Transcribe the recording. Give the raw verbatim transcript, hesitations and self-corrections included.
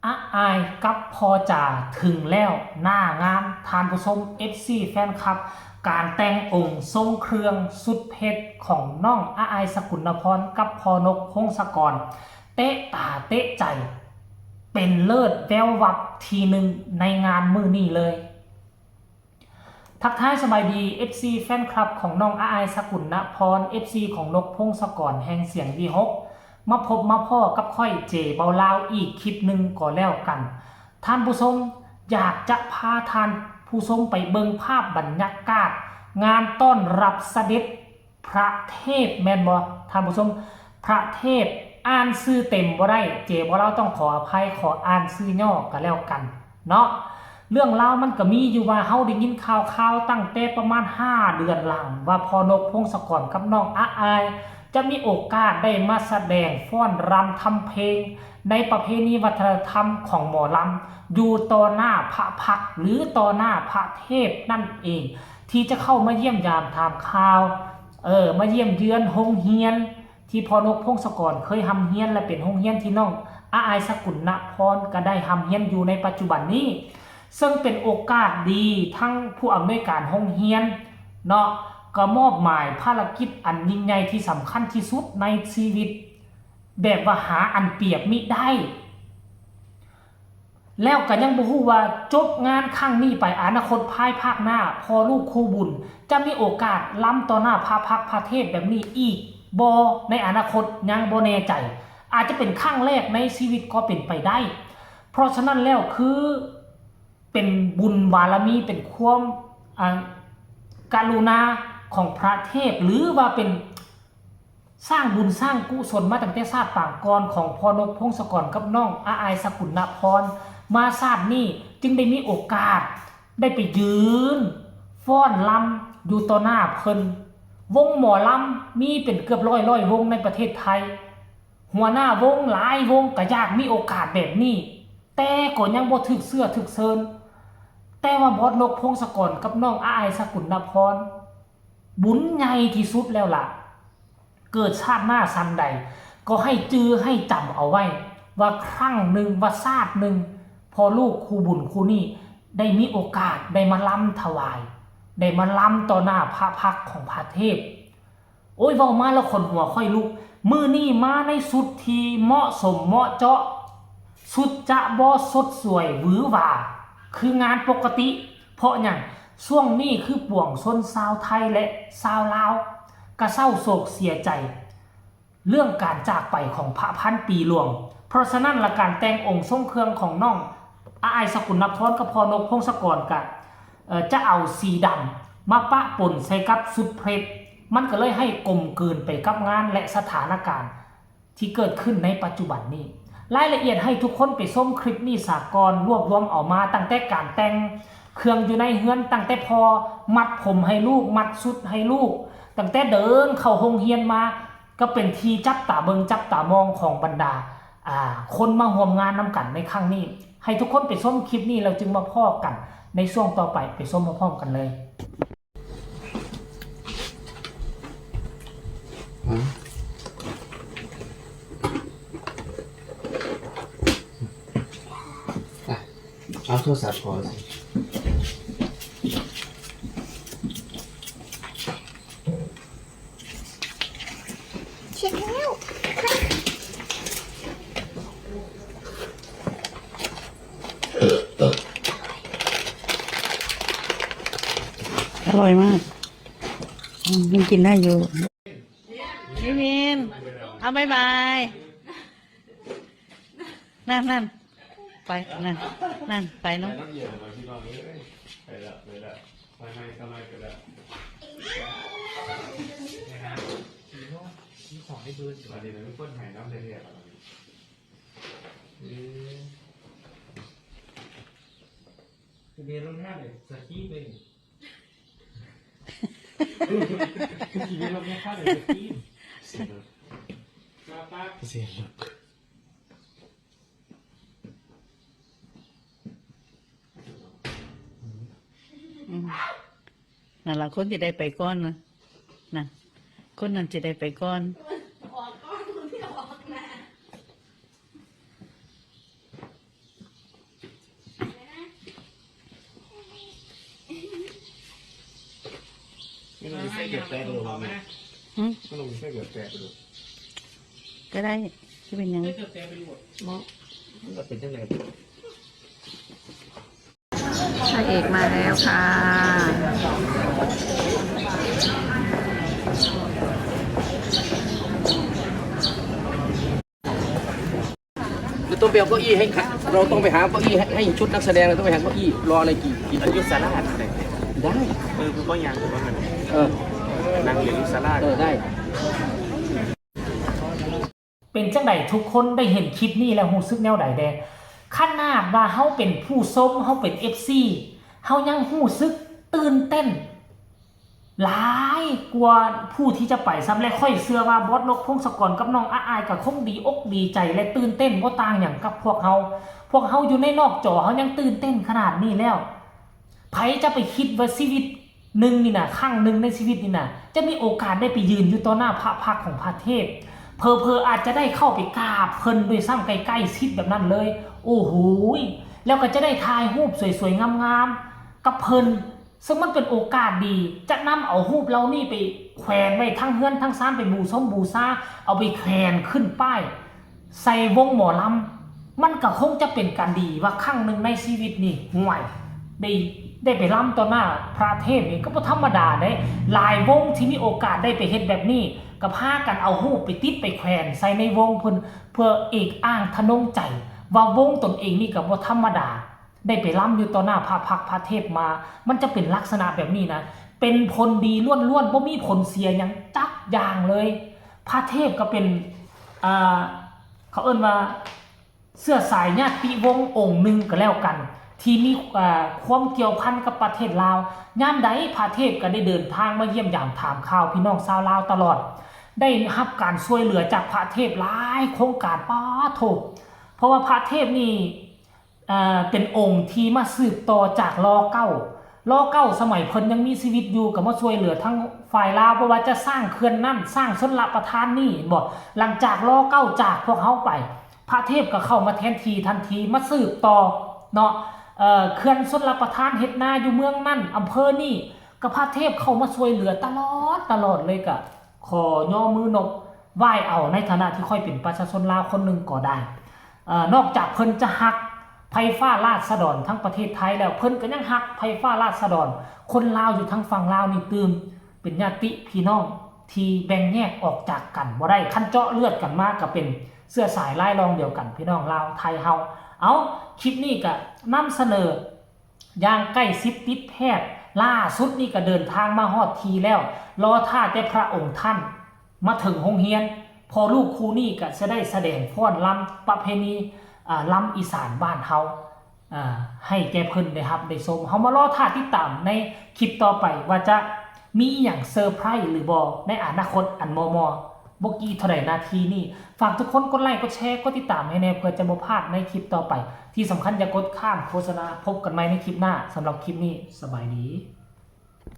อาอายกับพ่อจ๋าถึงแล้วหน้างาน ท่านผู้ชม เอฟซี แฟนคลับ การแต่งองค์ทรงเครื่องสุดเผ็ดของน้องอาอายสกุลนพรกับพ่อนกพงศกร เตะตาเตะใจ เป็นเลิศแวววับทีหนึ่งในงานมื้อนี้เลย ทักทายสบายดี เอฟซี แฟนคลับของน้องอาอายสกุลนพร เอฟซี ของนกพงศกรแห่งเสียงวีหก มาพบมาพ้อกับข้อยเจเบาลาวอีกคลิปหนึ่งก็แล้วกัน ท่านผู้ชม อยากจะพาท่านผู้ชมไปเบิ่งภาพบรรยากาศ งานต้อนรับเสด็จพระเทพแม่นบ่ท่านผู้ชม พระเทพ อ่านชื่อเต็มบ่ได้ เจเบาลาวต้องขออภัย ขออ่านชื่อย่อก็แล้วกันเนาะ เรื่องราวมันก็มีอยู่ว่าเฮาได้ยินข่าวๆตั้งแต่ประมาณห้าเดือนหลัง ว่าพ่อนกพงศกรกับน้องอาอาย จะมีโอกาสได้มาแสดงฟ้อนรำทำเพลง ในประเพณีวัฒนธรรมของหมอลำ อยู่ต่อหน้าพระพักตร์หรือต่อหน้าพระเทพนั่นเอง ที่จะเข้ามาเยี่ยมยามถามข่าว เออ มาเยี่ยมเยือนโฮงเฮียน ที่พ่อนกพงศกรเคยร่ำเรียน และเป็นโฮงเฮียนที่น้องอาอายสกุลนพรก็ได้ร่ำเรียนอยู่ในปัจจุบันนี้ ซึ่งเป็นโอกาสดีทั้งผู้อำนวยการโฮงเฮียนเนาะ ก็มอบหมายภารกิจอันยิ่งใหญ่ที่สำคัญที่สุดในชีวิต แบบว่าหาอันเปรียบมิได้ แล้วก็ยังบ่ฮู้ว่าจบงานครั้งนี้ไปอนาคตภายภาคหน้า พ่อลูกคู่บุญจะมีโอกาสรำต่อหน้าพระพักตร์พระเทพแบบนี้อีกบ่ในอนาคตยังบ่แน่ใจ อาจจะเป็นครั้งแรกในชีวิตก็เป็นไปได้ เพราะฉะนั้นแล้วคือเป็นบุญบารมี เป็นความ อ่า กรุณาของพระเทพ หรือว่าเป็น สร้างบุญสร้างกุศลมาตั้งแต่ชาติปางก่อนของพ่อนกพงศกรกับน้องอาอายสกุลนพร มาชาตินี้จึงได้มีโอกาสได้ไปยืนฟ้อนรำอยู่ต่อหน้าเพิ่น วงหมอลำมีเป็นเกือบร้อยร้อยวงในประเทศไทย หัวหน้าวงหลายวงก็อยากมีโอกาสแบบนี้ แต่ก็ยังบ่ถืกเสื้อถืกเซิน แต่ว่าบอสนกพงศกรกับน้องอาอายสกุลนพร บุญใหญ่ที่สุดแล้วล่ะ เกิดชาติหน้าสันใด ก็ให้จื่อให้จำเอาไว้ ว่าครั้งหนึ่งว่าชาติหนึ่ง พ่อลูกคู่บุญคู่นี้ได้มีโอกาสได้มาลำถวาย ได้มาลำต่อหน้าพระพักตร์ของพระเทพ โอ้ย เว้ามาแล้วขนหัวข้อยลุก มื้อนี้มาในชุดที่เหมาะสมเหมาะเจาะ ชุดจะบ่สดสวยหวือหวา คืองานปกติ เพราะหยัง ช่วงนี้คือปวงชนชาวไทยและชาวลาว กะเศร้าโศกเสียใจ เรื่องการจากไปของพระพันปีหลวง เพราะฉะนั้นละการแต่งองค์ทรงเครื่องของน้องอาอายสกุลนพรกับพ่อนกพงศกรกะ เอ่อ จะเอาสีดำมาปะปนใส่กับชุดเพชร มันก็เลยให้กลมกลืนไปกับงานและสถานการณ์ที่เกิดขึ้นในปัจจุบันนี้ รายละเอียดให้ทุกคนไปชมคลิปนี้สากอน รวบรวมเอามาตั้งแต่การแต่งเครื่องอยู่ในเฮือน ตั้งแต่พ่อมัดผมให้ลูก มัดชุดให้ลูก ตั้งแต่เดินเข้าโฮงเฮียนมา ก็เป็นที่จับตาเบิ่งจับตามองของบรรดา อ่า คนมาร่วมงานนำกันในครั้งนี้ ให้ทุกคนไปชมคลิปนี้แล้วจึงมาพ้อกันในช่วงต่อไป ไปชมพร้อมๆกันเลย เอาโทรศัพท์ก่อนสิ เช็ดแล้ว อร่อยมาก อืม ยังกินได้อยู่ พี่มิน เอาบ๊ายบาย นั่นนั่น ไป นั่น นั่น ไปเนาะ ไปแล้ว ไปแล้ว ไปไหม ทำไมไปแล้ว นี่ของให้เบิร์ด อันนี้มันเป็นคนหายน้ำเลยเนี่ย เออ เดี๋ยวลงหน้าเลย สกีไปนี่ คือชีวิตเราไม่คาดเลย สกี เสียงรถ อืม นั่นล่ะ คนที่ได้ไปก่อนนะ นั่น คนนั้นสิได้ไปก่อน ออกก่อน คนที่ออกนะ เ เกิดแปลกเลย หืม มันลงไปเกิดแปลกเลย ก็ได้ที่เป็นหยัง เนาะมันก็เป็นจังได๋ พระเอกมาแล้วค่ะ คือต้องไปเอาเก้าอี้ให้ครับ เราต้องไปหาเก้าอี้ให้ให้ชุดนักแสดง เราต้องไปหาเก้าอี้รอในกี่กี่ อันยุสาราอะไร ได้ เออคือก็ยังคือว่ามัน เออ นั่งเรียนยุสารา เออได้ เป็นจังใดทุกคนได้เห็นคลิปนี้แล้วรู้สึกแนวใดแด่ ขนาดว่าเฮาเป็นผู้ชม เฮาเป็น เอฟซี เฮายังรู้สึกตื่นเต้น หลายกว่าผู้ที่จะไปซ้ำ และข้อยเชื่อว่าบอสนกพงศกรกับน้องอ้ายก็คงดีอกดีใจและตื่นเต้นบ่ต่างหยังกับพวกเฮา พวกเฮาอยู่ในนอกจอเฮายังตื่นเต้นขนาดนี้แล้ว ไผจะไปคิดว่าชีวิตหนึ่งนี่นะ ครั้งหนึ่งในชีวิตนี่นะ จะมีโอกาสได้ไปยืนอยู่ต่อหน้าพระพักตร์ของพระเทพ เผลอๆอาจจะได้เข้าไปกราบเพิ่นด้วยซ้ำ ใกล้ๆชิดแบบนั้นเลย โอ้โหย แล้วก็จะได้ถ่ายรูปสวยๆงามๆกับเพิ่น ซึ่งมันเป็นโอกาสดี จะนำเอารูปเหล่านี้ไปแขวนไว้ทั้งเฮือนทั้งซาน ไปบูชมบูชา เอาไปแขวนขึ้นป้าย ใส่วงหมอลำ มันก็คงจะเป็นการดีว่าครั้งหนึ่งในชีวิตนี่ ห่วย ได้ได้ไปลำต่อหน้าพระเทพนี่ก็บ่ธรรมดาเด้ หลายวงที่มีโอกาสได้ไปเฮ็ดแบบนี้ ก็พากันเอารูปไปติดไปแขวนใส่ในวงเพิ่น เพื่อเอกอ้างทะนงใจ ว่าวงตนเองนี่ก็บ่ธรรมดา ได้ไปลำอยู่ต่อหน้าพระพักตร์พระเทพมา มันจะเป็นลักษณะแบบนี้นะ เป็นผลดีล้วนๆ บ่มีผลเสียหยังจักอย่างเลย พระเทพก็เป็น อ่า เขาเอิ้นว่าเชื้อสายญาติวงศ์องค์หนึ่งก็แล้วกัน ที่มี อ่า ความเกี่ยวพันกับประเทศลาว ยามใดพระเทพก็ได้เดินทางมาเยี่ยมยามถามข่าวพี่น้องชาวลาวตลอด ได้รับการช่วยเหลือจากพระเทพหลายโครงการ ป๊าดโธ่ เพราะว่าพระเทพนี่ อ่า เป็นองค์ที่มาสืบต่อจาก ร.เก้า ร.เก้า สมัยเพิ่นยังมีชีวิตอยู่ก็มาช่วยเหลือทั้งฝ่ายลาว บ่ว่าจะสร้างเขื่อนนั่น สร้างชลประทานนี่ เห็นบ่ หลังจาก ร.เก้า จากพวกเฮาไป พระเทพก็เข้ามาแทนที่ทันที มาสืบต่อเนาะ เอ่อ เขื่อนชลประทาน เฮ็ดนาอยู่เมืองนั่น อำเภอนี่ ก็พระเทพเข้ามาช่วยเหลือตลอดตลอดเลย ก็ขอย่อมือนบไหว้เอา ในฐานะที่ข้อยเป็นประชาชนลาวคนหนึ่งก็ได้ เอ่อ นอกจากเพิ่นจะฮักไพร่ฟ้าราษฎรทั้งประเทศไทยแล้ว เพิ่นก็ยังฮักไพร่ฟ้าราษฎรคนลาวอยู่ทั้งฝั่งลาวนี่ตื่ม เป็นญาติพี่น้องที่แบ่งแยกออกจากกันบ่ได้ คันเจาะเลือดกันมาก็เป็นเชื้อสายลายรองเดียวกัน พี่น้องลาวไทยเฮา เอ้า คลิปนี้ก็นำเสนอ อย่างใกล้ชิดติดแพทย์ ล่าสุดนี่ก็เดินทางมาฮอดที่แล้ว รอท่าแต่พระองค์ท่านมาถึงโรงเรียน พอลูกคู่นี้ก็จะได้แสดงฟ้อนรำประเพณี อ่า รำอีสานบ้านเฮา อ่า ให้แก่เพิ่นได้รับได้ชม เฮามารอท่าติดตามในคลิปต่อไป ว่าจะมีอหย่างเซอร์ไพรส์หรือบ่ในอนาคตอันมอมอบ่กี่เท่าใดนาทีนี่ ฝากทุกคนกดไลค์กดแชร์กดติดตามให้แน่ เพื่อจะบ่พลาดในคลิปต่อไป ที่สำคัญอย่ากดข้ามโฆษณา พบกันใหม่ในคลิปหน้า สำหรับคลิปนี้สบายดี